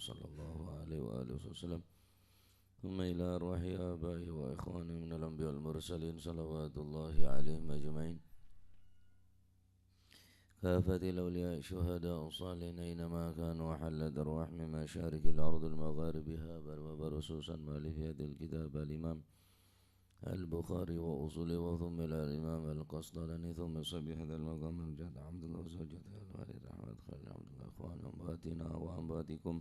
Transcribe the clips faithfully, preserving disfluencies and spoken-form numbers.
صلى الله عليه وآله وسلم. ثم إلى أرواح آبائه وإخوانه من الأنبياء والمرسلين صلوات الله عليهم أجمعين. كافة الأولياء الشهداء الصالحين أينما كانوا، وحلت أرواح من مشارق الأرض المغاربها بل وبل، خصوصا مؤلف هذا الكتاب الإمام البخاري وأصوله، وثم إلى الإمام القسطلاني، ثم صاحب هذا المقام الجد عبد الله وزوجته الوالد أحمد خليل عبد الله، إخوان أمهاتنا وأمهاتكم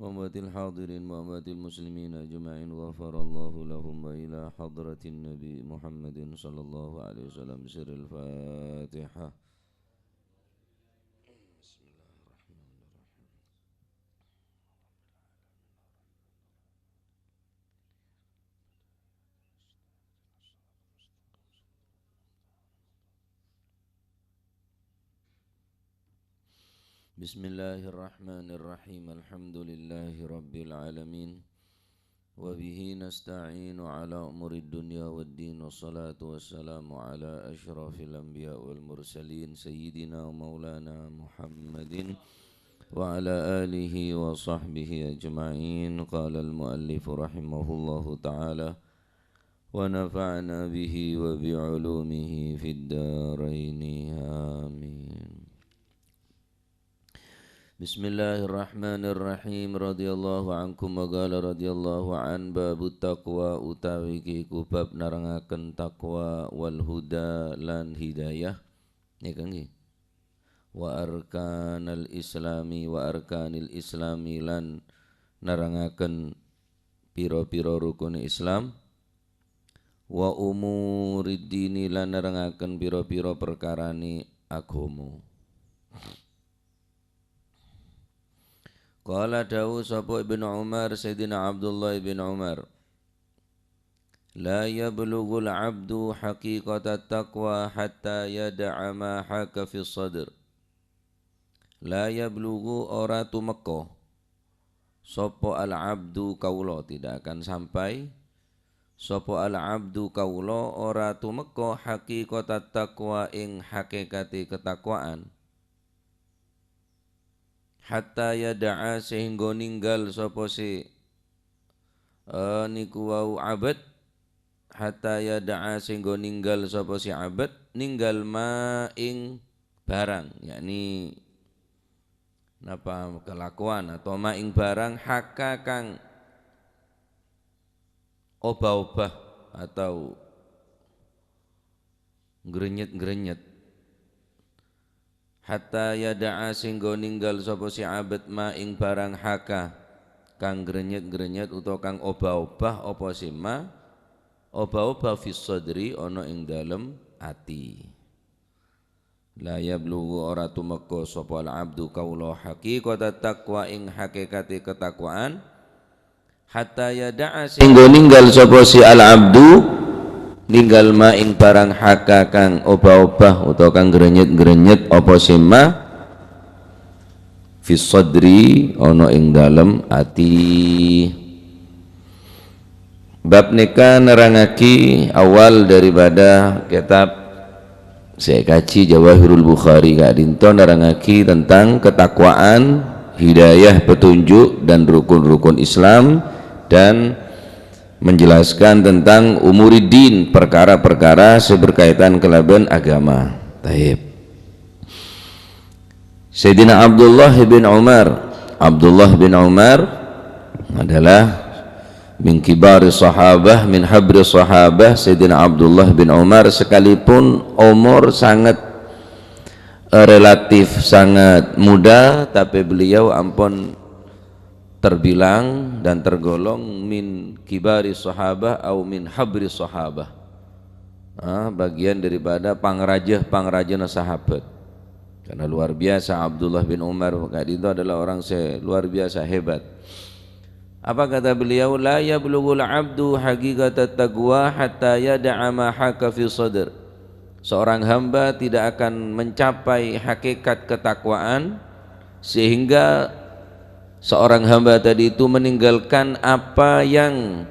وأمهات الحاضرين وأمهات المسلمين أجمعين، غفر الله لهم، وإلى حضرة النبي محمد صلى الله عليه وسلم، بسر الفاتحة. بسم الله الرحمن الرحيم. بسم الله الرحمن الرحيم. الحمد لله رب العالمين. وبه نستعين على أمور الدنيا والدين. والصلاة والسلام على أشرف الأنبياء والمرسلين سيدنا ومولانا محمد وعلى آله وصحبه أجمعين. قال المؤلف رحمه الله تعالى: ونفعنا به وبعلومه في الدارين. آمين. Bismillahirrahmanirrahim. Radhiyallahu ankum wa qala radhiyallahu an. Babut taqwa utawi iku bab nerangaken taqwa, wal huda lan hidayah. Nggih, nggih. Wa arkanal islami, wa arkanil islami lan nerangaken pira-pira rukun Islam, wa umurid dini lan nerangaken pira-pira perkarane agama. Qala, dawuh sapa Ibnu Umar, Sayyidina Abdullah bin Umar, "La yablughul abdu haqiqatat taqwa hatta yada'a ma haka fis sadr." La yablughu, ora tumeka, sapa al-abdu, kaula, tidak akan sampai, sapa al-abdu, kaula, ora tumeka haqiqatat taqwa, ing hakikate ketakwaan, hatta yada'a, sehingga ninggal sapa si, eh, niku wau abad, hatta yada'a, sehingga ninggal sapa si abad, ninggal ma ing barang, yakni napa, kelakuan atau ma ing barang, haka, kang obah-obah atau grenyet-grenyet. Hatta yada'a, sehingga ninggal sapa si abad, ma ing barang, haka, kang grenyet-grenyet utawa kang obah-obah apa si ma, obah-obah fis sadri, ana ing dalem ati. La yablughu, ora tumeka sapa al-abdu, kaula, haqiqatat taqwa, ing hakikate ketakwaan, hatta yada'a, sehingga ninggal sapa si al-abdu, ninggal ma ing barang, haka, kang obah-obah utawa kang grenyet-grenyet apa si ma, fis sadri, ana ing dalem ati. Bab nèka nerrangngaghi awal daripada kitab sè èkaji Jawahirul Bukhari ka'dinto, nerrangngaghi tentang ketakwaan, hidayah, petunjuk, dan rukun-rukun Islam, dan menjelaskan tentang umuriddin, perkara-perkara sè berkaitan kalabân agama. Taib. Sayyidina Abdullah bin Umar. Abdullah bin Umar adalah min kibari sahabah, min habri sahabah. Sayyidina Abdullah bin Umar, sekalipun umur sangat, eh, relatif sangat muda, tapi beliau ampon terbilang dan tergolong min kibari sahabah au min habri sahabah. Ah, bagian daripada pangraja-pangrajana sahabat. Karena luar biasa, Abdullah bin Umar ka'dinto adalah orang sè luar biasa hebat. Apa kata beliau? "La yablughul abdu haqiqatat taqwa hatta yada'a ma haka fi sadr." Seorang hamba tidak akan mencapai hakikat ketakwaan sehingga seorang hamba tadi itu meninggalkan apa yang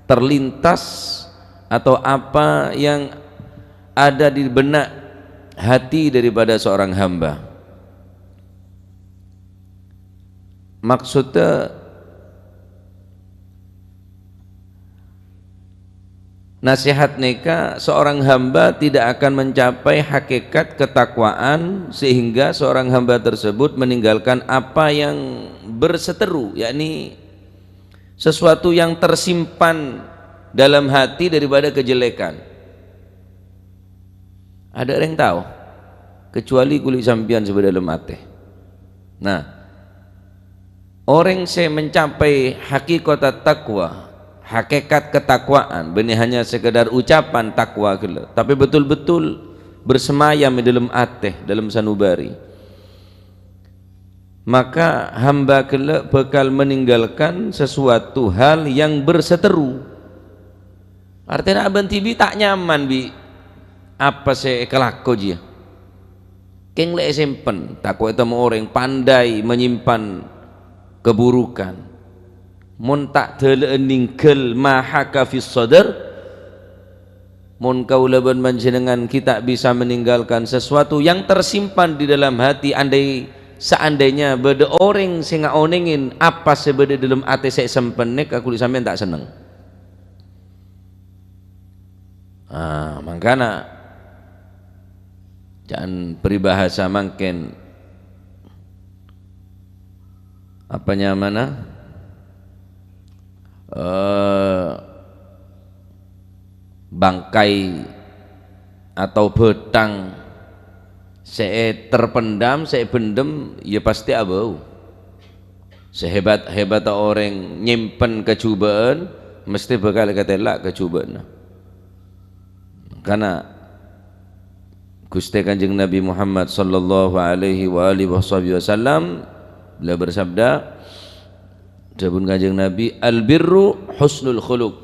terlintas atau apa yang ada di benak hati daripada seorang hamba. Maksudnya, nasihat nèka, seorang hamba tidak akan mencapai hakikat ketakwaan sehingga seorang hamba tersebut meninggalkan apa yang berseteru, yakni sesuatu yang tersimpan dalam hati daripada kejelekan. Adâ' orèng tao, kecuali kulâ sampèyan sè bâdâ dâlem atè. Nah, orèng sè mencapai hakikat taqwa, hakikat ketakwaan, bânnè hanya sekedar ucapan takwa ghellâ', tapè betul-betul bersemayam è dâlem atè, dâlem sanubari, maka hamba ghellâ' bhâkal meninggalkan sesuatu hal yang berseteru. Artèna abâ' dhibi' ta' nyaman bi' apa sè èkalako jiyâ. Kèng la èsempen, tako' ètemmo orèng pandai menyimpan keburukan. Mon ta' dâlâ'ân nèngghâl ma haka fis sadar, mon kaulâ bân panjhennengngan ghi' ta' bisa meninggalkan sesuatu yang tersimpan di dalam hati, andai, seandainya bâdâ orèng sè ngaonèngè apa sè bâdâ è dâlem atè sè èsempen nèka, kulâ sampèyan ta' senneng. Ah, mangkana, ca'na paribhâsa mangkèn, apa nyamana? Eh, bangkai atau bhâthang sè terpendam, sè èbhendhem, ya pastè abâu. Sehebat-hebatta orèng nyèmpen kajhubâ'ân, mestè bhâkal èkatèla' kajhubâ'ânna. Karna Ghustè Kanjeng Nabi Muhammad sallallahu alaihi wa alihi wasahbihi wasallam, beliau bersabda, dhâbuna Kanjeng Nabi, "Al birru husnul khuluq."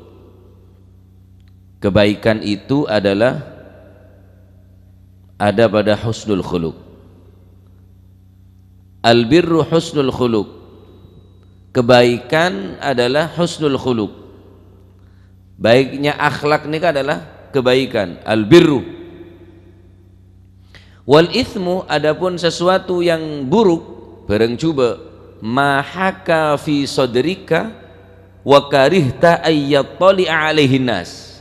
Kebaikan itu adalah ada pada husnul khuluq. Al birru husnul khuluq. Kebaikan adalah husnul khuluq. Baiknya akhlak nèka adalah kebaikan, al birru. Wal itsmu, adapun sesuatu yang buruk, bhârâng jhubâ', ma haka fi sadrika wa karihta ayyattali'a alaihin nas.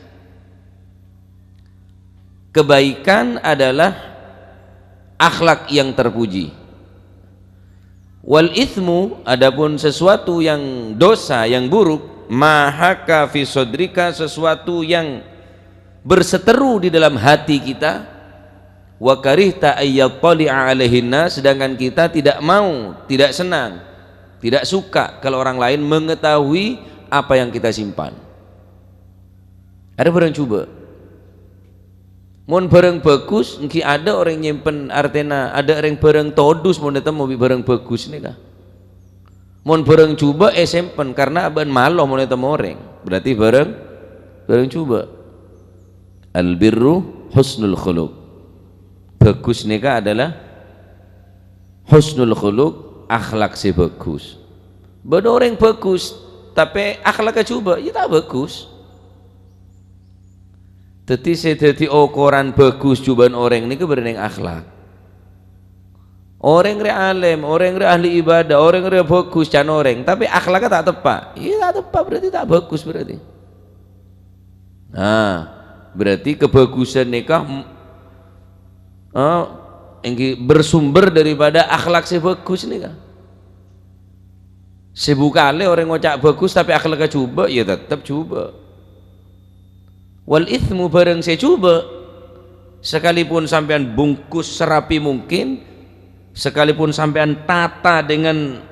Kebaikan adalah akhlak yang terpuji. Wal itsmu, adapun sesuatu yang dosa, yang buruk, ma haka fi sadrika, sesuatu yang berseteru di dalam hati kita, wa karihta ayyattali'a alaihin nas, sedangkan kita tidak mau, tidak senang, tidak suka kalau orang lain mengetahui apa yang kita simpan. Arèya bhârâng jhubâ'. Mon bhârâng bhâghus, èngghi adâ' orèng nyèmpen, artèna adâ' orèng bhârâng todus mon ètemmo bi' bhârâng bhâghus nèka. Mon bhârâng jhubâ' èsempen, karna abâ'na malo mon ètemmo orèng. Berarti bhârâng, bhârâng jhubâ'. Al birru husnul khuluq. Bhâghus nèka adalah husnul khuluq, akhlak sè bhâghus. Bâdâ orèng bhâghus, tapè akhlakka jhubâ', ya ta' bhâghus. Dhâddhi sè dhâddhi okoran bhâghus jhubâ'ân orèng nèka bârâ' neng akhlak. Orèng rè alèm, orèng rè ahli ibadah, orèng rè bhâghus can orèng, tapè akhlakka ta' teppa', ya ta' teppa', berarti ta' bhâghus berarti. Nah, berarti kebhâghusân nèka, m-, eh, èngghi bersumber daripada akhlak sè bhâghus nèka. Sè bukalè orèng ngoca' bhâghus tapè akhlakka jhubâ', ya tettep jhubâ'. Wal itsmu, bhârâng sè jhubâ', sakalipun sampèyan bungkus serapi mungkin, sakalipun sampèyan tata dengan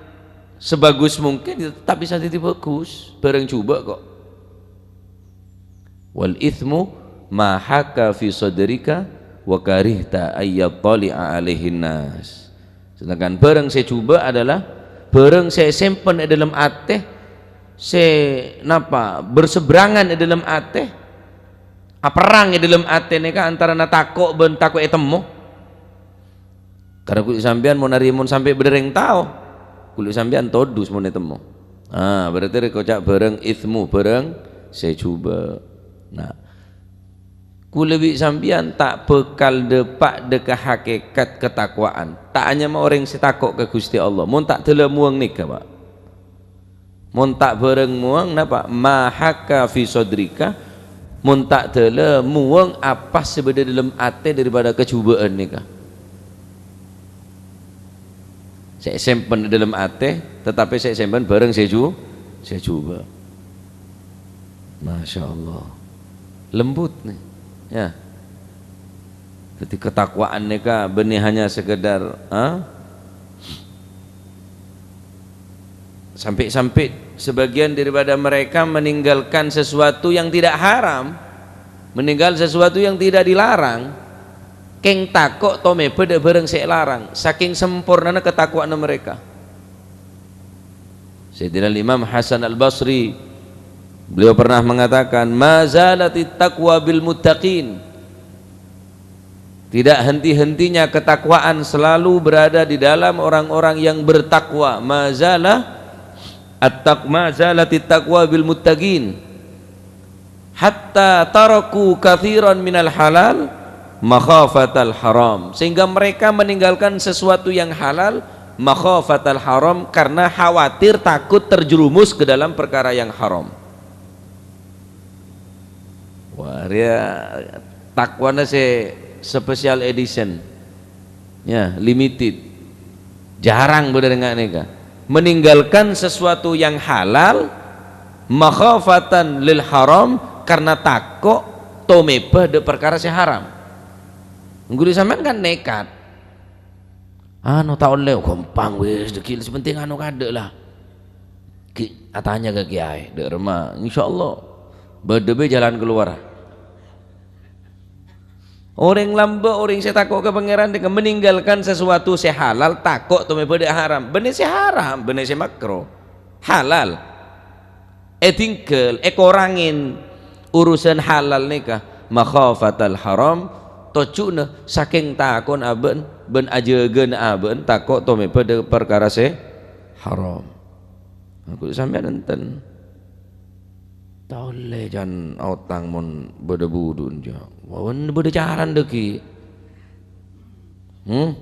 sebagus mungkin, ya tettep bisa dhâddhi bhâghus, bhârâng jhubâ' kok. Wal itsmu ma haka fi sadrika wa karihta ayyattali'a alaihin nas. Sedangkan bhârâng sè jhubâ' adalah bhârâng sè èsempen è dâlem atè, sè napa, berseberangan è dâlem atè, aperrang è dâlem atè nèka antarana tako' bân tako' ètemmo. Karna kulâ sampèyan mon arè mon sampè' bâdâ rèng tao, kulâ sampèyan todus mon ètemmo. Ah, berarti rè koca' bhârâng itsmu, bhârâng sè jhubâ'. Nah, Kaulâ bi' sampèyan ta' bhâkal dâpa' dâ' ka hakikat katakwaan. Ta' anyama orèng sè tako' ka Ghustè Allah. Mon ta' dâlâ mowang nèka, Pak. Mon ta' bhârâng mowang, napa? Ma haka fi sadrika. Mon ta' dâlâ mowang apa sè bâdâ dâlem atè daripada kajhubâ'ân nèka. Sè èsèmpen è dâlem atè, tatapè sè èsèmpen bhârâng sè ju-, sè jhubâ'. Masya Allah. Lembut nè. Ya. Jadi ketakwaan nèka bânnè hanya sekedar, ha? Sampè'-sampè' sebagian daripada mereka meninggalkan sesuatu yang tidak haram, meninggal sesuatu yang tidak dilarang, kèng tako' tomèbâ dâ' bhârâng sè èlarang, sakèng sampornana katakwa'anna mereka. Sayyidina Imam Hasan Al-Basri, beliau pernah mengatakan, "Ma zalatit taqwa bil muttaqin." Tidak henti-hentinya ketakwaan selalu berada di dalam orang-orang yang bertakwa. Ma zala at-taq-, ma zalatit taqwa bil muttaqin. Hatta taraku katsiran minal halal makhafatal haram. Sehingga mereka meninggalkan sesuatu yang halal makhafatal haram karena khawatir, takut terjerumus ke dalam perkara yang haram. Wah, rèya takwana sè special edition. Ya, limited. Jarang bâdâ rèng nèka. Meninggalkan sesuatu yang halal, makhafatan lil haram, karena tako' tomèbâ dâ' parkara sè haram. Guru sampèyan kan nekat. Anu, ta' ollè, ghâmpang wis, dâgghi' sè penting anu kadâ' la. Ghi' atanya ka kiyaè, dâ' remma, insyaallah bâdâ bhâi jalan keluar. Orèng lambâ', orèng sè tako' ka Pangèran, dâ' meninggalkan sesuatu sè halal, tako' tomèbâ dâ' haram. Bânnè sè haram, bânnè sè makruh. Halal. Èdingghâl, èkorangè urusan halal nèka, makhafatal haram, tojjhuna sakèng tako'na abâ'na bân ajâgâna abâ'na tako' tomèbâ dâ' parkara sè haram. Aku sampèyan enten. Ta' ollè can aotang mon bâdâ budhu'na, ja. Wah, bâdâ carana dâgghi'. Hmm?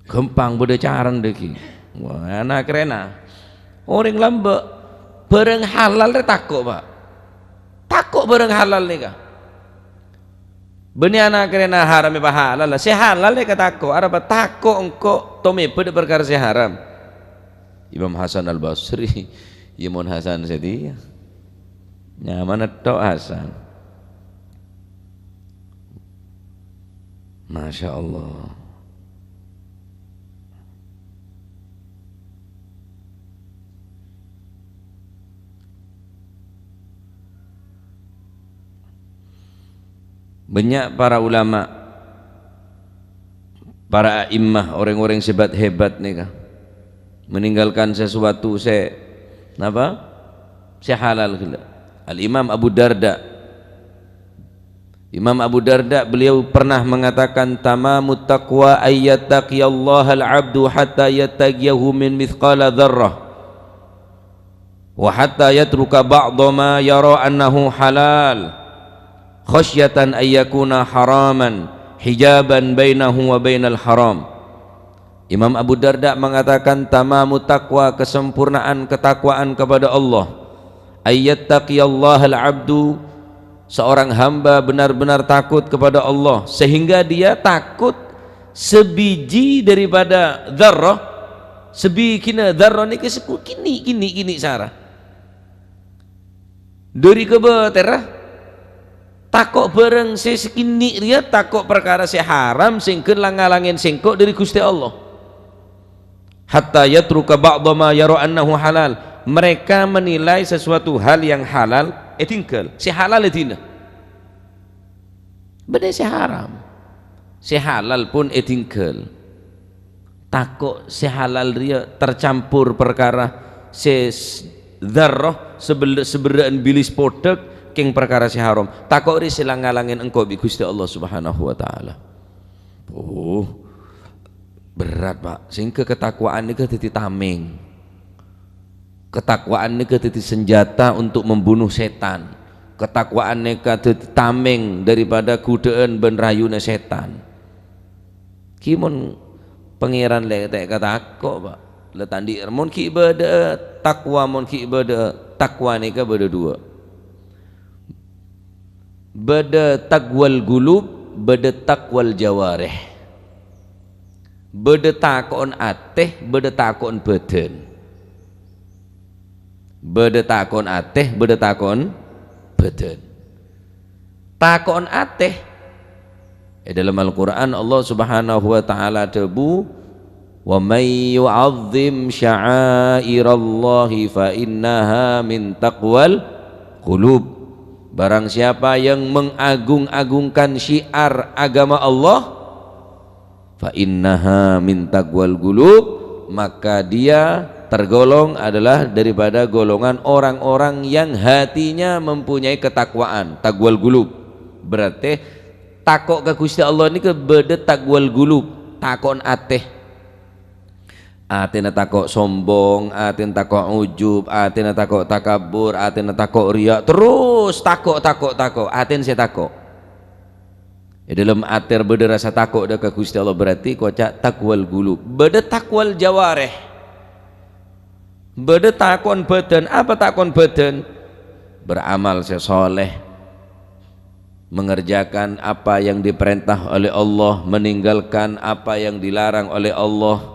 Ghâmpang bâdâ carana dâgghi'. Wah, ana' karèna. Orèng lambâ', bhârâng halal rè tako', Pak. Tako' bhârâng halal nèka. Bânnè ana' karèna haram apa halal. Sè halal nèka tako'. Arapa? Tako' engko' tomèbâ dâ' parkara sè haram. Imam Hasan Al-Basri, iyâ mon Hasan satèya. Nyamana tok Hasan. Masya Allah. Bânnya' para ulama, para a'immah, orèng-orèng sè bât-hebat nèka, meninggalkan sesuatu sè, napa? Sè halal ghellâ'. Al-Imam Abu Darda. Imam Abu Darda, beliau pernah mengatakan, "Tamamut taqwa ayyattaqiyallahal abdu hatta yattaqiyahu min mithqala dzarrah." Wa hatta yatruka ba'dha ma yara annahu halal, khasyatan an yakuna haraman, hijaban bainahu wa bainal haram. Imam Abu Darda mengatakan, "Tamamu taqwa, kesempurnaan ketakwaan kepada Allah, ayyattaqiyallahal abdu, seorang hamba benar-benar takut kepada Allah, sehingga dia takut sebiji daripada dzarrah, sabigina dzarrah nèka saku-, kènè', kènè', kènè' sara. Dâri kabâtèra, tako' bhârâng sè sakènè' rèya, tako' parkara sè haram sè èngghân lang-ngalangèn sèngko' dâri Ghustè Allah." Hatta yatruka ba'dha ma yara annahu halal. Mereka menilai sesuatu hal yang halal èdingghâl, sè halal èdina. Bâdâ sè haram. Sè halal pon èdingghâl. Tako' sè halal rèya tercampur parkara sè s-, dzarrah, sabellâ-, sabellâ'ân bilis podhâk kèng parkara sè haram. Tako' rèya sè lang-ngalangèn engko' bi' Ghustè Allah Subhanahu wa Ta'ala. Oh, berat, Pak. Sehingga ketakwaan nèka dhâddhi tamèng. Ketakwaan nèka dhâddhi senjata untuk membunuh setan. Katakwaan nèka dhâddhi tamèng daripada ghudhâ'ân bân rayuna sètan. Ghi mon Pangèran lè ta' èkatako', Pa'. La ta' andi', mon ghi' bâdâ'â takwa, mon ghi' bâdâ'â takwa nèka bâdâ duwâ'. Bâdâ taqwal qulub, bâdâ taqwal jawarih. Bâdâ tako'en atè, bâdâ tako'en bâdân. Bâdâ tako'en atè, bâdâ tako'en bâdân. Tako'en atè. È dâlem Al-Qur'an Allah Subhanahu wa Ta'ala adhâbu, "Wa may yu'azzim sya'airallahi fa innaha min taqwal qulub." Barang siapa yang mengagung-agungkan syiar agama Allah, "Fa innaha min taqwal qulub," maka dia tergolong adalah daripada golongan orang-orang yang hatinya mempunyai ketakwaan, taqwal qulub. Berarti tako' ka Gusti Allah nèka bâdâ taqwal qulub, tako'en atè. Atèna tako' sombong, atèna tako' ujub, atèna tako' takabbur, atèna tako' riya', terros tako', tako', tako', atèna sè tako'. È dâlem atè bâdâ rassa tako' dâ' ka Gusti Allah, berarti koca' taqwal qulub. Bâdâ taqwal jawarih. Bâdâ tako'en bâdân. Apa tako'en bâdân? Beramal sè sholeh. Mengerjakan apa yang diperintah oleh Allah, meninggalkan apa yang dilarang oleh Allah.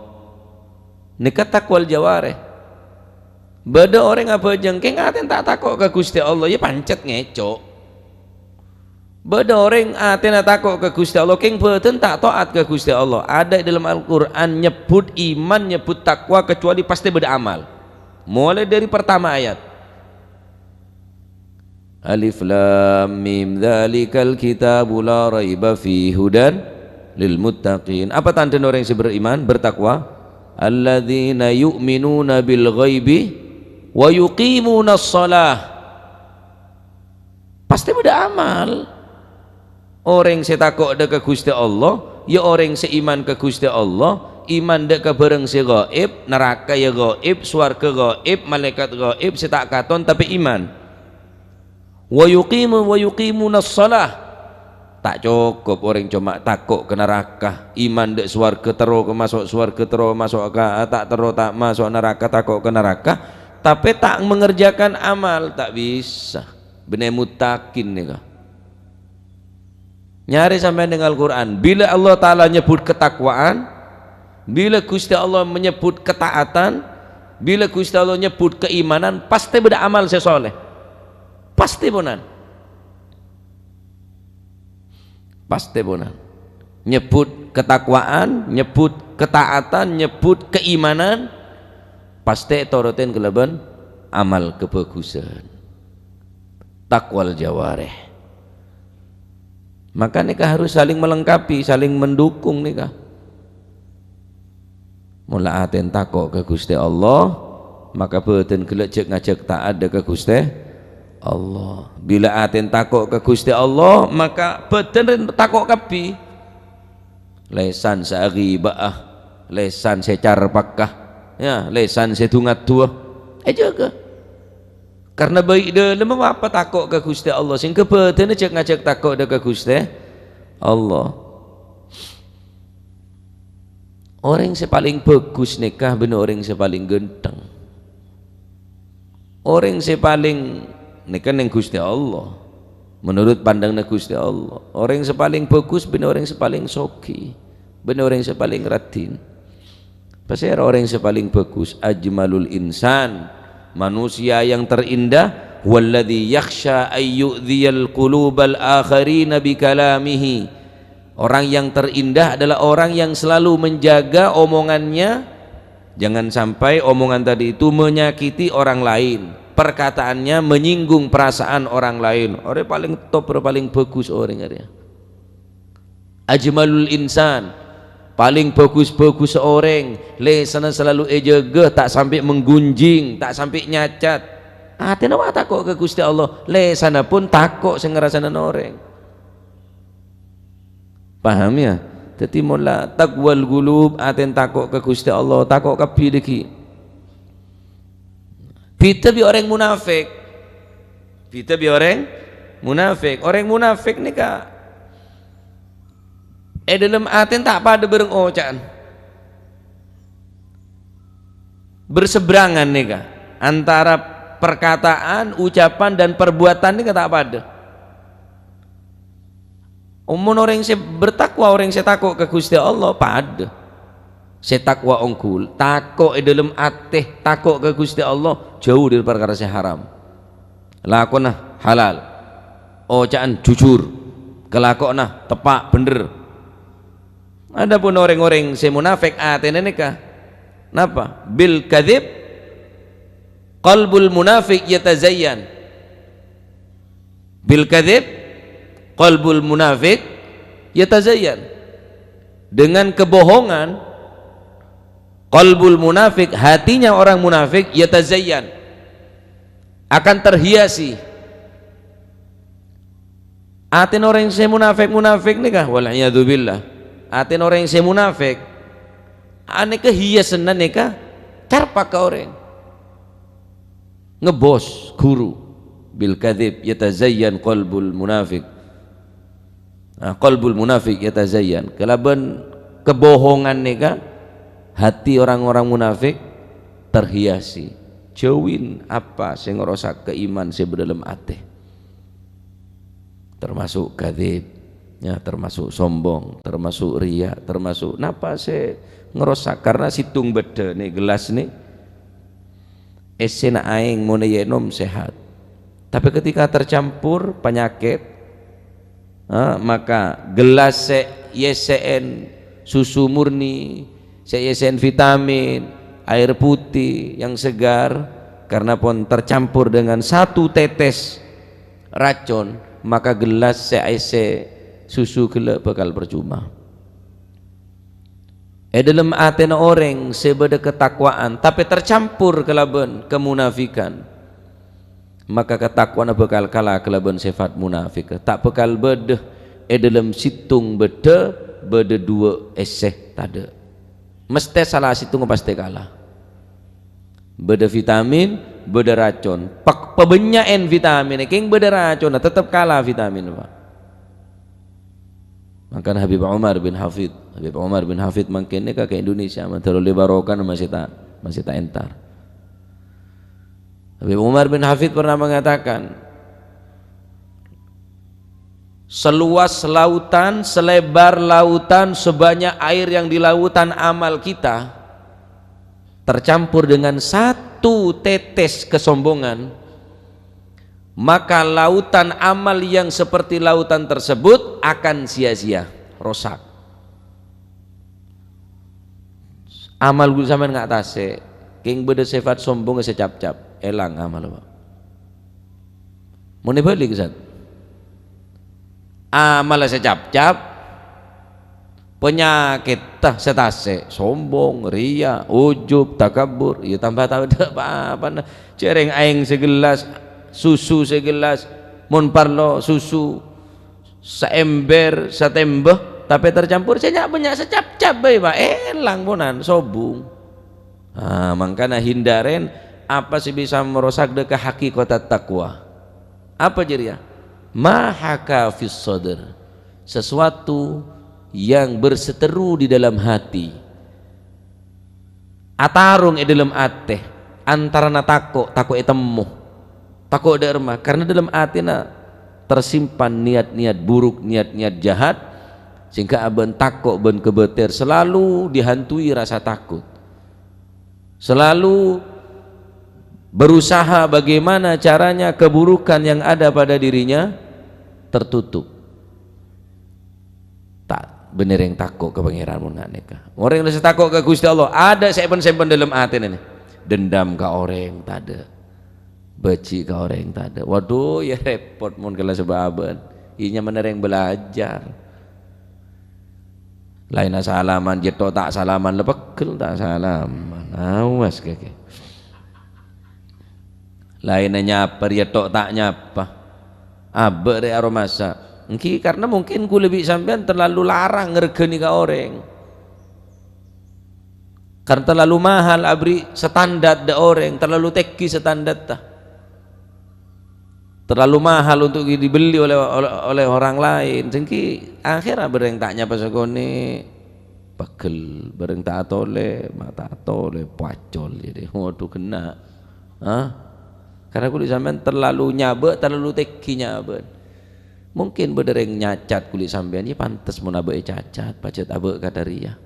Nèka taqwal jawarih. Bâdâ orèng abhâjâng, kèng atèna ta' tako' ka Gusti Allah, ya pancet ngèco'. Bâdâ orèng atèna tako' ka Gusti Allah, kèng bâdân ta' to'at ka Gusti Allah. Adâ' è dâlem Al-Qur'an nyebbhut iman, nyebbhut takwa, kecuali pastè bâdâ amal. Molaè dâri partama ayat. Alif Lam Mim, dzalikal kitabu la raiba fi hudan lil muttaqin. Apa tandhâna orèng sè beriman, bertakwa? Alladzina yu'minuna bil ghaibi wa yuqimunas shalah. Pastè bâdâ amal. Orèng sè tako' dâ' ka Gusti Allah, ya orèng sè iman ka Gusti Allah, iman dâ' ka bhârâng sè ghaib, naraka ya ghaib, sowarghâ ghaib, malaèkat ghaib, sè ta' katon tapè iman. Wa yuqimu, wa yuqimunas shalah. Ta' cokop orèng coma tako' ka naraka, iman dâ' sowarghâ terro ka maso' sowarghâ, terro maso' ka, ta' terro ta' maso' naraka, tako' ka naraka, tapè ta' mengerjakan amal, ta' bisa. Bânnè muttaqin nèka. Nyarè sampèyan neng Al-Qur'an. Bilâ Allah Ta'ala nyebbhut ketakwaan, bilâ Gusti Allah menyebbhut ketaatan, bilâ Gusti Allah nyebbhut keimanan, pastè bâdâ amal sè sholeh. Pastè ponan. Pastè ponan. Nyebbhut ketakwaan, nyebbhut ketaatan, nyebbhut keimanan, pastè ètorotin kalabân amal kabhâghusân. Taqwal jawarih. Maka nèka harus saling melengkapi, saling mendukung nèka. Mola atèn tako' ka Ghustè Allah, maka bâdân ghellâ' jhâk-ngajhâk ta'at dâ' ka Ghustè Allah. Bilâ atèn tako' ka Ghustè Allah, maka bâdân rèn tako' kabbhi. Lèsan sè aghibâ'â, lèsan sè carpakka, ya, lèsan sè du-ngaddhuwâ. Èjâgâ. Karna bâi' dâlemma apa tako' ka Ghustè Allah, sèngghâ bâdânna jhâk-ngajhâk tako' dâ' ka Ghustè Allah. Orèng sè palèng bhâghus nèka bânnè orèng sè palèng ghântheng. Orèng sè palèng nèka neng Ghustè Allah. Menurut pandangnga Ghustè Allah, orèng sè palèng bhâghus bânnè orèng sè palèng soghi, bânnè orèng sè palèng raddhin. Pasèra orèng sè palèng bhâghus? Ajmalul insan, manusia yang terindah, huwallazi yakhsha ayyu'dziyal qulubal akharina bikalamihi. Orang yang terindah adalah orang yang selalu menjaga omongannya, jangan sampai omongan tadi itu menyakiti orang lain, perkataannya menyinggung perasaan orang lain. Orèng palèng top, orèng palèng bhâghus orèng arèya. Ajmalul insan, palèng bhâghus-bhâghus orèng, lèsanna salalu èjâgâ, ta' sampè' menggunjing, ta' sampè' nyacat. Atèna wa tako' ka Ghustè Allah, lèsanna pon tako' sè ngrassana orèng. Paham, ya? Dhâddhi, mola taqwal qulub, atèn tako' ka Ghustè Allah, tako' kabbhi dhâggi'. Bhidhâ bi' orèng munafik. Bhidhâ bi' orèng Munafik. Orèng munafik nèka è dhâlem atèna ta' padâ bhâreng oca'an. Berseberangan nèka, antara perkataan, ucapan, dan perbuatan nèka ta' padâ. Mon orèng sè bertakwa, orèng sè tako' ka Ghustè Allah, padâ. Sè takwa ongghu, tako' è dhâlem atè, tako' ka Ghustè Allah, jhâu dhâri parkara sè haram. Lakona halal, oca'an jujur, kalakowanna teppa' bhendher. Adapun orèng-orèng sè munafik atèna nèka, napa? Bil kadzib qalbul munafik yatazayyan. Bil kadzib qalbul munafik yatazayyan. Dengan kebohongan, qalbul munafik, hatinya orang munafik, yatazayyan, akan terhiasi. Atèna orèng sè munafik-munafik nèka, wal iyadzubillah. Atèna orèng sè munafik, anèka hiasanna nèka carpa' ka orèng. Ngebos, ghuru. Bil kadzib yatazayyan qalbul munafik. Nah, qalbul munafik yatazayyan. Kalabân kebohongan nèka, hati orang-orang munafik terhiasi. Jhâuwi apa sè ngrosak keiman sè bâdâ dhâlem atè. Termasuk kadzib, ya, termasuk sombong, termasuk riya, termasuk napa sè ngrosak. Karena sèttong bâdâ nè, gelas nè, èssèna aèng mon èènom sehat. Tapi ketika tercampur penyakit, ha, maka gelas sè èèssè'è susu murni, sè èèssè'è vitamin, air putih yang segar, karena pon tercampur dengan satu tetes racon, maka gelas sè èèssè susu ghellâ' bhâkal parcoma. È dhâlem atèna orèng sè bâdâ katakwaan, tapè tercampur kalabân kamunafikan, maka katakwaanna bhâkal kala kalabân sèfat munafik. Ta' bhâkal bâdâ è dhâlem sèttong bâdâ, bâdâ duwâ' èssè, tadâ'. Mestè sala sèttongnga pastè kala. Bâdâ vitamin, bâdâ racon. Pè-, pabânnya'èn vitamin, kèng bâdâ raconna, tettep kala vitamin, Pak. Mangkana Habib Umar bin Hafid, Habib Umar bin Hafid mangkèn nèka ka Indonesia, mandhâr ollè barokah masè ta', masè ta' entar. Habib Umar bin Hafid pernah mengatakan, "Seluas lautan, selebar lautan, sebanyak air yang di lautan amal kita, tercampur dengan satu tetes kesombongan, maka lautan amal yang seperti lautan tersebut akan sia-sia, rosak." Amal ghun sampèyan nga' tasè', kèng bâdâ sèfat sombong sè cap-cap, èlang amal, Pak. Mon èbâlik, Ustaz. Amal sè cap-cap, panyakèt ta-, sè tasè', sombong, riya, ujub, takabbur, ya tambah-tambah ta' pa-apana. Jhârèng aèng sagellas, susu sagellas, mon parlo susu saèmbèr, satèmbâ, tapè tercampur sè nya'-bânnya' sè cap-cap bhâi, Pak. Èlang ponan, sobung. Ah, mangkana hindarèn apa sè bisa merosak dâ' ka hakikatat taqwa. Apa jârèya? Ma haka fis sadr. Sesuatu yang berseteru di dalam hati. Atarong è dhâlem atè, antarana tako', tako' ètemmo, tako' dâ' remma, karna dhâlem atèna tersimpan niat-niat buruk, niat-niat jahat, sehingga abâ'na tako' bân kobâtèr, selalu dihantui rasa takut, selalu berusaha bagaimana caranya keburukan yang ada pada dirinya tertutup. Ta' bânnè rèng tako' ka Pangèran mon nga' nèka. Orèng sè tako' ka Ghustè Allah, adâ' sè èpen-sèmpen dhâlem atèna nè. Dendam ka orèng, tadâ'. Bâji' ka orèng, tadâ'. Waduh, ya rèpot mon kala sabâbân. Iyâ nyamana rèng bâlâjâr. Laènna salaman, jâ' tho' ta' salaman, la pegghel ta' salaman. Awas kakè. Laènna nyapa, rèya tho' ta' nyapa. Abâ' rè aromasa. Èngghi karna mungkin kulâ bi' sampèyan terlalu larang ngarghâni ka orèng. Karna terlalu mahal aberri' standar dâ' orèng, terlalu tèngghi standarra. terlalu mahal untuk dibeli oleh, oleh, oleh orang lain. Sènggi akhèra bâreng ta' nyapa sakonè', pegghel, bâreng ta' atolè, ma' ta' atolè, pacol jadi. Waduh, ghenna'. Hah? Karena kulâ sampèyan terlalu nyabâ', terlalu tèngghi nyabâ'. Mungkin bâdâ rèng nyacat kulâ sampèyan, "Iyâ pantes mon abâ' ècacat, pajhât abâ' kadhâ' rèya."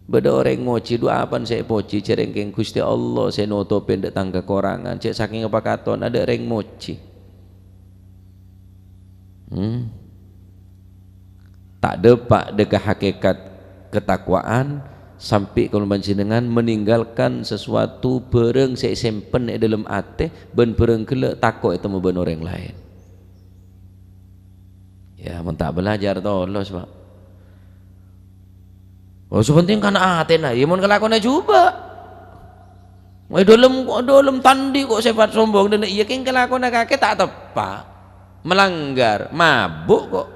Bâdâ orèng mojhi, "Dhu, apana sè èpojhi?" Jhâ' rèng kèng Ghustè Allah sè notobhi dâ' tang kakorangan, jhâ' sakèng pakatonna dâ' rèng mojhi. Hmm. Ta' dâpa' dâ' ka hakikat ketakwaan, sampè' kaulâ panjhennengngan meninggalkan sesuatu bârâng sè èsempen è dâlem atè bân bârâng ghellâ' tako' ètemmo bân orèng laèn. Ya, mon ta' belajar, tolos, Pak. Oh, sè penting kan atèna, ya mon kalakowanna jhubâ'. È dâlem, è dâlem ta' andi' kok sèfat sombong, dan iyâ kèng kalakowanna kakè ta' teppa'. Melanggar, mabuk kok.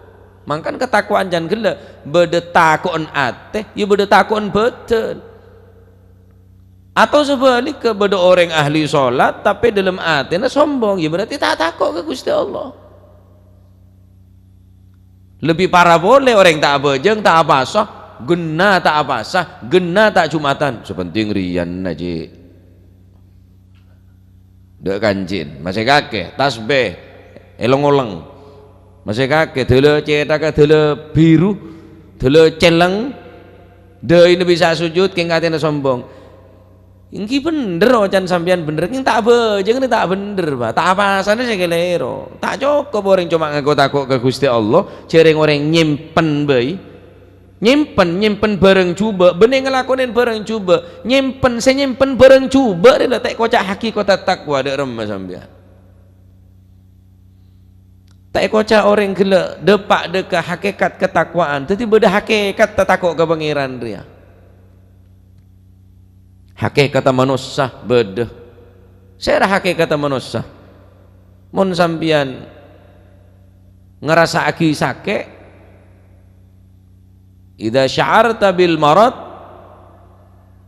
Mangkana katakwaan can ghellâ', bâdâ tako'en atè, ya bâdâ tako'en bâdân. Atau sabhâligghâ, bâdâ orèng ahli sholat, tapè dâlem atèna sombong, ya berarti ta' tako' ka Ghustè Allah. Lebbi para polè orèng ta' abhâjâng, ta' apasa, ghenna ta' apasa, ghenna ta' Jumatan. Sè penting rèyanna, Ji. Dâ' kancèn, masè kakè, tasbih, èlong-olong. Masè kakè, dâlâ cèthagghâ, dâlâ biru, dâlâ celleng, dâina bisa sujud, kèng atèna sombong. Ènggi bhendher, ocan sampèyan bhendher, kèng ta' abhâjâng rè ta' bhendher, Pak. Ta' apasana sè kalèro. Ta' cokop orèng coma ngako tako' ka Ghustè Allah, jhâ' rèng orèng nyèmpen bhâi. Nyèmpen, nyèmpen bârâng jhubâ', bânnè ngalakonè bârâng jhubâ'. Nyèmpen, sè nyèmpen bârâng jhubâ' rè la ta' èkoca'aghi kota takwa dâ' remma sampèyan. Ta' èkoca' orèng ghellâ' dâpa' dâ' ka hakikat katakwaan. Dhâddhi bâdâ hakikat tatako' ka Pangèran rèya. Hakikatta manossa bâdâ. Sèra hakikatta manossa? Mon sampèyan ngarasa'aghi sakè', "Idza sya'arta bil marad,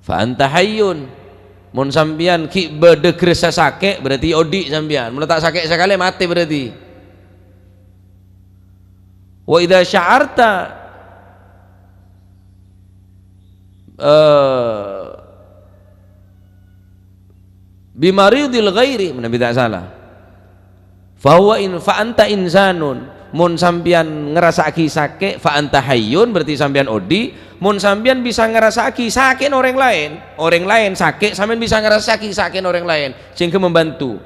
fa anta hayyun." Mon sampèyan ghi' bâdâ gressa sakè', berarti odi' sampèyan. Mon ta' sakè' sakalè, matè berarti. "Wa idza sya'arta, eh, bi maridil ghairi," manabi ta' sala. "Fa huwa in, fa anta insanun." Mon sampèyan ngarasa'aghi sakè', "fa anta hayyun," berarti sampèyan odi'. Mon sampèyan bisa ngarasa'aghi sakè'na orèng laèn, orèng laèn sakè', sampèyan bisa ngarasa'aghi sakè'na orèng laèn, sehingga membantu.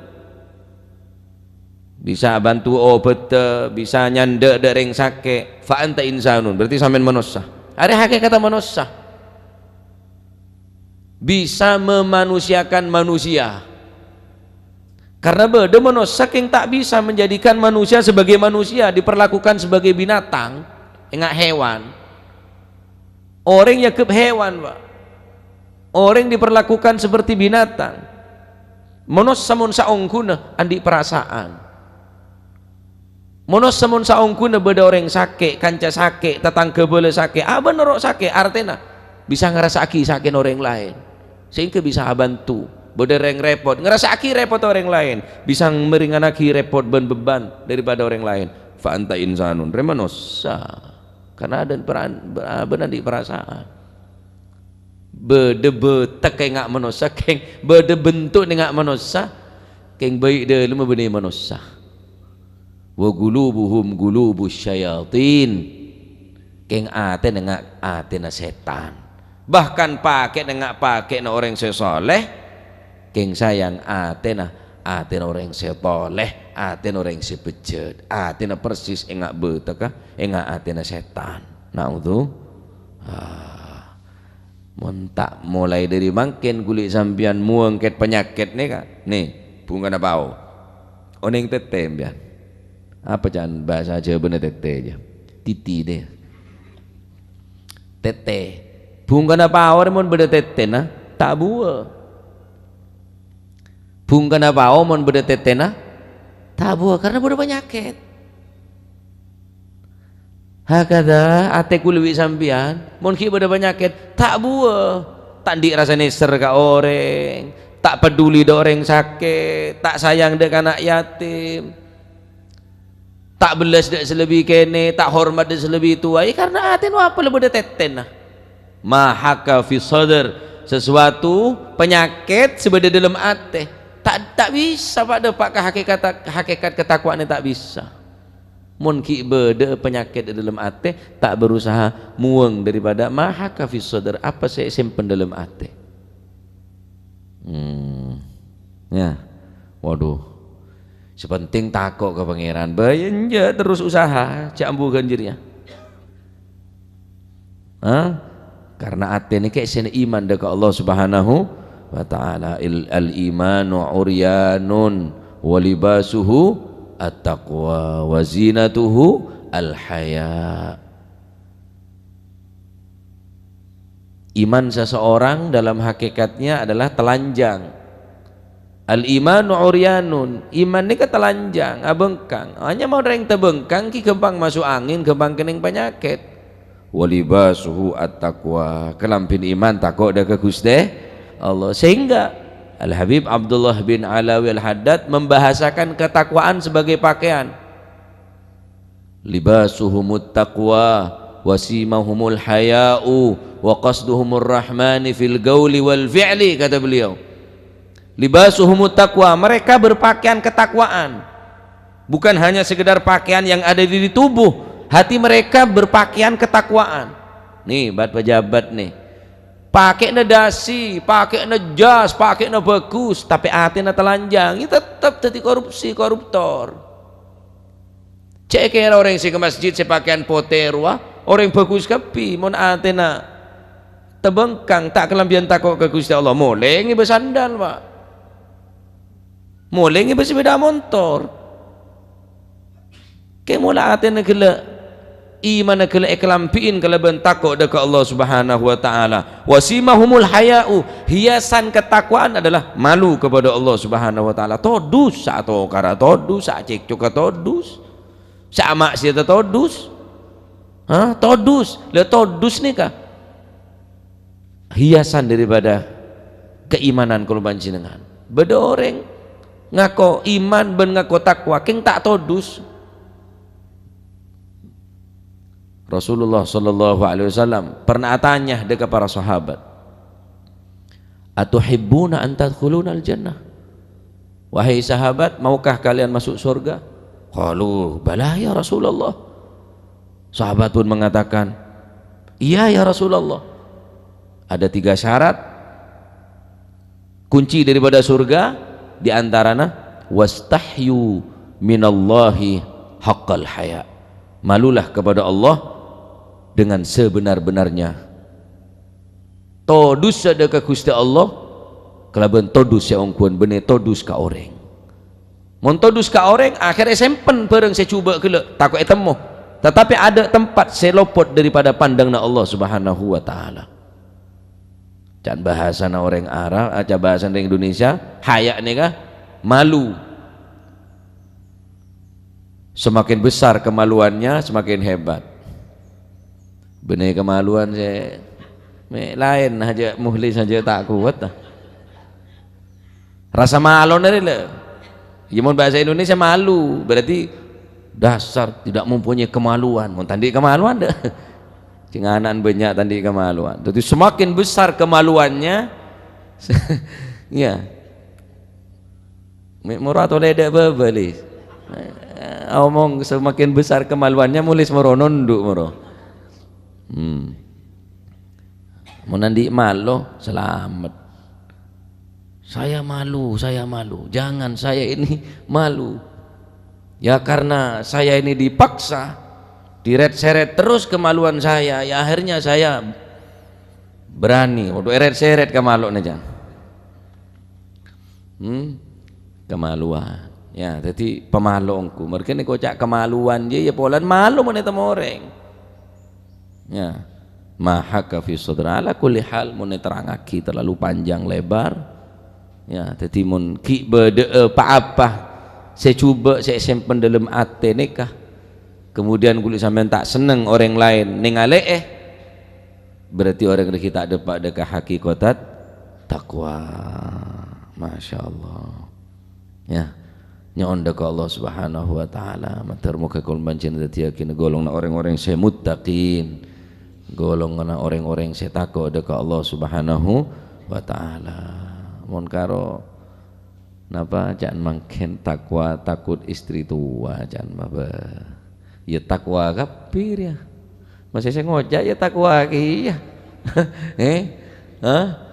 Bisa bantu obâdhâ, bisa nyandhâ' dâ' rèng sakè', fa anta insanun, berarti sampèyan manossa. Arèya hakikatta manossa. Bisa memanusiakan manusia. Karena bâdâ manossa kèng ta' bisa menjadikan manusia sebagai manusia, diperlakukan sebagai binatang, enga' hewan. Orèng èanggep hewan, Pak. Orèng diperlakukan seperti binatang. Manossa mon saongghuna andi' perasaan. Manossa mon saongghuna bâdâ orèng sakè', kanca sakè', tatangghâ bâlâ sakè', abâ' noro' sakè', artèna bisa ngarasa'aghi sakè'na orèng laèn. Sehingga bisa abânto. Bâdâ rèng rèpot, ngarasa'aghi rèpot orèng laèn. Bisa mèrèngngaghi rèpot bân beban daripada orèng laèn. Fa anta insanun, rè manossa. Karena adâ' peran-, abâ' andi' perasaan. Bâdâ bâtek enga' manossa, kèng. Bâdâ bentuk enga' manossa, kèng bâi' dâlemma bânnè manossa. "Wa qulubuhum qulubus syayatin." Kèng atèna enga' atèna sètan. Bahkan pakè'na enga' pakè'na orèng sè soleh, kèng sayang atèna, atèna orèng sè tolè, atèna orèng sè bejjhât, atèna persis enga' bâtekka, enga' atèna sètan. Naudzu-, ah. Mon ta' molaè dâri mangkèn kulâ sampèyan mowa angkèt panyakèt nèka. Nè, bhungkana pao. Onèng tètè sampèyan. Apa ca'na bhâsa Jhâbâna tètè, jâ? Titi, deh. Tètè. Bhungkana pao rè mon bâdâ tètèna, ta' buwâ. Bhungkana pao mon bâdâ tètèna, ta' buwâ, karena bâdâ panyakèt. Hakadha atè kulâ bi' sampèyan, mon ghi' bâdâ panyakèt, ta' buwâ. Ta' andi' rassa nèser ka orèng, ta' paduli dâ' orèng sakè', ta' sayang dâ' ka ana' yatim. Ta' bellas dâ' sè lebbi kènè, ta' hormat dâ' sè lebbi towa, ya karna atèna apa la bâdâ tètèna. Ma haka fi sadr, sesuatu panyakèt sè bâdâ dâlem atè. Ta', ta' bisa, Pa', dâpa' ka hakikat, hakikat katakwaan ta' bisa. Mon ghi' bâdâ panyakèt è dâlem atè, ta' berusaha mowang daripada ma haka fi sadr, apa sè èsèmpen dâlem atè. Hmm. Ya. Waduh. Sè penting tako' ka Pangèran. Bâ' enjâ' terros usaha, jhâ' ambu ghânjhâriyâ. Hah? Karna atè nèka èsèna iman dâ' ka Allah Subhanahu wa Ta'ala. Il-, al-imanu uryanun wa libasuhu at-taqwa wa zinatuhu al-haya. Iman seseorang dalam hakikatnya adalah telanjang. Al-imanu uryanun, iman nèka telanjang, abângkang. Hanya mon orèng tabângkang ghi' ghâmpang maso' angèn, ghâmpang kennèng panyakèt. Wa libasuhu at-taqwa, kalambhina iman tako' dâ' ka Ghustè Allah. Sehingga Al-Habib Abdullah bin Alawi Al-Haddad membahasakan ketakwaan sebagai pakaian. "Libasuhumut taqwa, wa simahumul haya'u, wa qasduhumur rahmani fil gauli wal fi'li," kata beliau. "Libasuhumut taqwa, mereka berpakaian ketakwaan. Bukan hanya sekedar pakaian yang ada di tubuh, hati mereka berpakaian ketakwaan." Nih, buat pejabat nih. Pakèna dasi, pakèna jas, pakèna bhâghus, tapè atèna telanjang, ya tetep dhâddhi korupsi, koruptor. Cè' kèra orèng sè ka masjid sè pakèyan potè rowa, orèng bhâghus kabbhi, mon atèna tabângkang, ta' kalambhiyân tako' ka Ghustè Allah, molè ngèbâ sandal, Pa'. Molè ngèbâ sepèda montor. Kè mola atèna ghellâ', imanna ghellâ' èkalambhi'in kalabân tako' dâ' ka Allah Subhanahu wa Ta'ala. "Wa simahumul haya'u," hiasan ketakwaan adalah malu kepada Allah Subhanahu wa Ta'ala. Todus, satokara todus, sacekcoka todus, sama'siyadda todus. Hah? Todus. La todus nèka hiasan daripada keimanan kaulâ panjhennengngan. Bâdâ orèng ngako iman bân ngako takwa, kèng ta' todus. Rasulullah sallallahu alaihi wasallam pernah atanya dâ' ka para sahabat, "Atuhibbuna an tadkhulunal jannah?" "Wahai sahabat, maukah kalian masuk surga?" Qalu, "Bala, ya Rasulullah." Sahabat pun mengatakan, "Iya, ya Rasulullah." Ada tiga syarat kunci daripada surga, di antaranya, "Wastahyu minallahi haqqal haya." Malulah kepada Allah dengan sebenar-benarnya. Todus sè dâ' ka Ghustè Allah kalabân todus sè ongghuwân, bânnè todus ka orèng. Mon todus ka orèng, akhèrra èsèmpen bhârâng sè jhubâ' ghellâ', tako' ètemmo. Tatapè adâ' tempat sè lopot daripada pandhânganna Allah Subhanahu wa Ta'ala. Can bhâsana orèng Arab, ah, can bhâsana orèng Indonesia, haya' nèka malu. Semakin besar kemaluannya, semakin hebat. Bânnè kemaluan sè mè' laèn hajâ, muhlis hajâ ta' kowat, ah. Rasa malona rè, lè. Ya, mon bahasa Indonesia malu, berarti dasar tidak mempunyai kemaluan. Mon ta' andi' kemaluan, dâ'. Sènga' ana'na bânnya' ta' andi' kemaluan. Jadi semakin besar kemaluannya, ya. Mè' moro atolè dâ' bâbâ, Lis. Eh, omong semakin besar kemaluannya, mulis moro nondhu' moro. Hmm. Mon andi' malo, salamet. "Saya malu, saya malu. Jangan, saya ini malu. Ya, karena saya ini dipaksa, dirèt-sèrèt terus kemaluan saya, ya akhirnya saya berani." Waduh, èrèt-sèrèt ka malo'na, jhân. Hmm? Kemaluan. Ya, dhâddhi pamalo ongghu. Mergâ nèko ca' kemaluan, ya, ya polana malo mon ètemmo orèng. Ya. Ma haka fi sadr. Ala kulli hal, mon èterrangaghi terlalu panjang lebar. Ya, dhâddhi mon ghi' bâdâ'â pa-apa sè jhubâ' sè èsèmpen dâlem atè nèka, kemudian kulâ sampèyan ta' senneng orèng laèn nèngalè'è, berarti orèng rèya ghi' ta' dâpa' dâ' ka hakikatat taqwa. Masya Allah. Ya. Nyo'on dâ' ka Allah Subhanahu wa Ta'ala, mator moghâ kaulâ panjhennengngan dhâddhiyâghinâ golonganna orèng-orèng sè muttaqin, golonganna orèng-orèng sè tako' dâ' ka Allah Subhanahu wa Ta'ala. Mon karo napa ca'na mangkèn takwa takut istri tua ca'na mabâ. Ya takwa kabbhi ya. Masè sè ngoca' ya takwa kèya. Eh? Hah?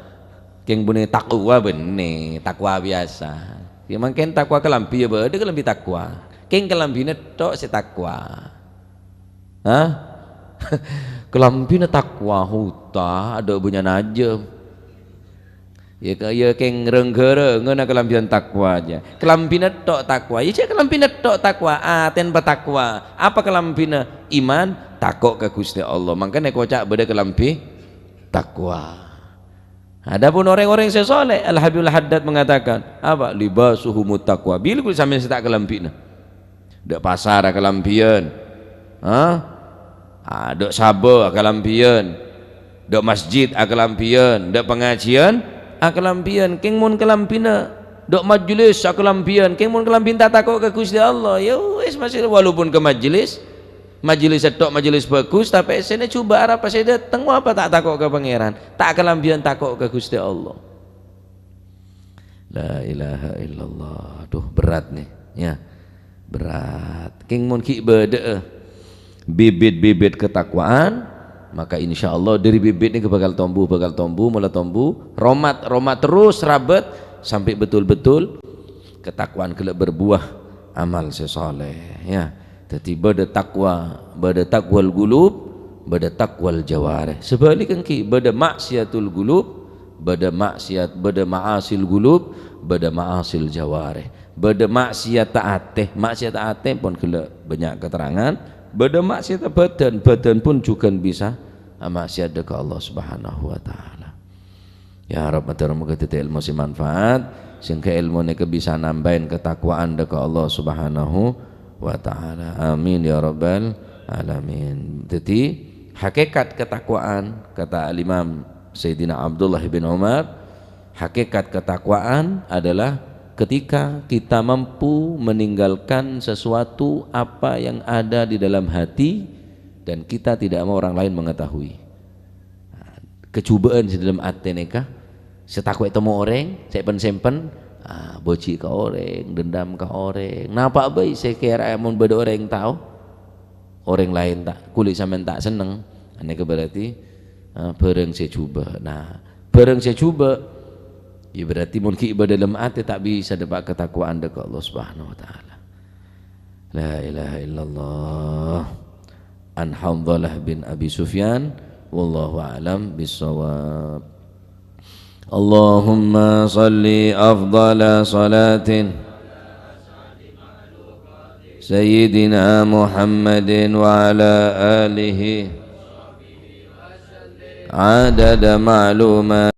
Kèng bânnè takwa bânnè, takwa biyasa. Ya mangkèn takwa kalambhi ya bâdâ kalambhi takwa. Kèng kalambhina tok sè takwa. Hah? Kalambhina takwa, huta, adâ' bânnya'na ajâm. Ya, ka-, ya kèng reng-ghârengngana kalambhina takwa jâ. Kalambhina tok takwa. Ya, jâ' kalambhina tok takwa, atèna patakwa. Apa kalambhina iman? Tako' ka Ghustè Allah. Mangkana èkoca' bâdâ kalambhi takwa. Adapun orèng-orèng sè soleh, Al-Habibul Haddad mengatakan, apa? "Libasuhumut taqwa." Bilâ ghuli sampèyan sè ta' kalambhina. Dâ' pasar akalambhiyân. Hah? Ah, dâ' sabâ akalambhiyân. Dâ' masjid akalambhiyân. Dâ' pangajiân akalambhiyân. Kèng mon kalambhina dâ' majelis akalambhiyân. Kèng mon kalambhina ta' tako' ka Ghustè Allah. Ya wis, masih walaupun ka majelis. Majelis sètto' majelis bagus, tapè sèna jhubâ' arapa sè dâteng, apa ta' tako' ka Pangèran? Ta' kalambhiyân tako' ka Ghustè Allah. La ilaha illallah. Duh, berat nih, ya. Berat. Kèng mon ghi' bâdâ'â bibit-bibit ketakwaan, maka insyaallah dâri bibit nèka bhâkal tombu, bhâkal tombu, mola tombu, romat, romat terros rabât sampè' betul-betul ketakwaan ghellâ' berbuah amal sè soleh, ya. Dhâddhi bâdâ takwa, bâdâ taqwal qulub, bâdâ taqwal jawarih. Sabhâligghâ èngghi, bâdâ maksiatul qulub, bâdâ maksiat, bâdâ ma'asil qulub, bâdâ ma'asil jawarih. Bâdâ maksiatta atè, maksiatta atè pon ghellâ' bânnya' keterangan. Bâdâ maksiatta bhâdhân, bhâdhân pon jhughân bisa amaksiat dâ' ka Allah Subhanahu wa Ta'ala. Ya Rabb, mator moghâ dhâddhi èlmo sè manfaat, sehingga èlmo nèka bisa nambâi ketakwaan dâ' ka Allah Subhanahu wa Ta'ala. Amin ya Rabbal Alamin. Dhâddhi, hakikat ketakwaan, kata Al-Imam Sayyidina Abdullah bin Umar, hakikat ketakwaan adalah ketika kita mampu meninggalkan sesuatu apa yang ada di dalam hati dan kita tidak mau orang lain mengetahui. Kajhubâ'ân sè dâlem atè nèka, sè tako' ètemmo orèng, sè èpen-sèmpen, ah, bâji' ka orèng, dendam ka orèng. Napa bhâi sè kèra mon bâdâ orèng tao? Orèng laèn ta', kulâ sampèyan ta' senneng. Anèka berarti, ah, bhârâng sè jhubâ'. Nah, bhârâng sè jhubâ', ya berarti mon ghi' bâdâ dâlem atè ta' bisa dâpa' ketakwaan dâ' ka Allah Subhanahu wa Ta'ala. La ilaha illallah. An Hanzalah bin Abi Sufyan, wallahu a'lam bissawab. Allahumma salli afdala salatin Sayyidina Muhammadin wa ala alihi adada ma'lumat.